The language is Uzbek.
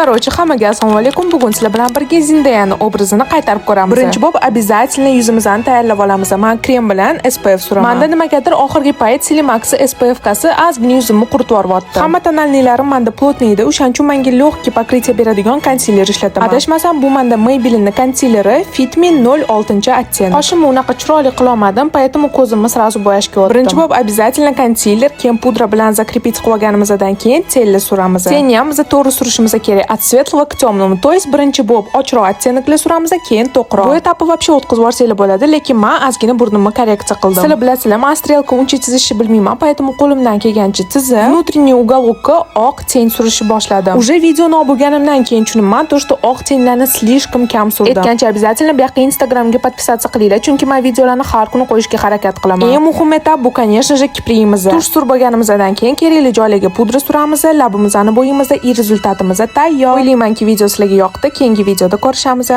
Короче, hammaga assalomu alaykum. Bugun sizlar bilan birga Zendayani obrazini qaytarib ko'ramiz. Birinchi bo'lib обязательно yuzimizni tayyorlab olamiz. Men krem bilan SPF suraman. Menda nimagadir oxirgi payt Celimax SPF kasi ozgina yuzimni quritib yuboryapti. Hamma тональный larim menda плотный edi. O'shaning uchun menga легкий покрытие beradigan konsiler ishlataman. Adashmasam, bu menda Maybelline konsileri, Fit Me 06 оттенок. Qoshimni unaqa chiroyli qilolmadim, поэтому ko'zimni сразу bo'yashga o'tdim. Birinchi bo'lib обязательно konsiler, keyin pudra bilan закрепить qilib olganimizdan keyin тень li suramiz. Тень ni ham biz to'g'ri surishimiz kerak, от светлого к темному. То есть birinchi bo'lib ochroq оттенок li suramiz, keyin to'qroq. Bu этап ni вообще o'tkazib yuborsanglar bo'ladi, lekin men ozgina burnimni korreksiya qildim. Sizlar bilasizlar, men стрелка uncha chizishni bilmayman, поэтому qo'limdan kelgancha chizib, внутренний уголок ka oq тень surishni boshladim. Уже videoni olib bo'lganimdan keyin tushunibman, то что oq тень larni слишком kam surdim. Aytgancha, обязательно bu yoqqa Instagramga подписаться qilinglar, chunki men videolarni har kuni qo'yishga harakat qilaman. Eng muhim этап bu, конечно же, kiprigimiz. Тушь surib bo'lganimizdan keyin kerakli joylarga pudra suramiz, labimizni bo'yimiz и результат imiz tayyor. O'ylaymanki, video sizlarga yoqdi. Keyingi videoda ko'rishamiz.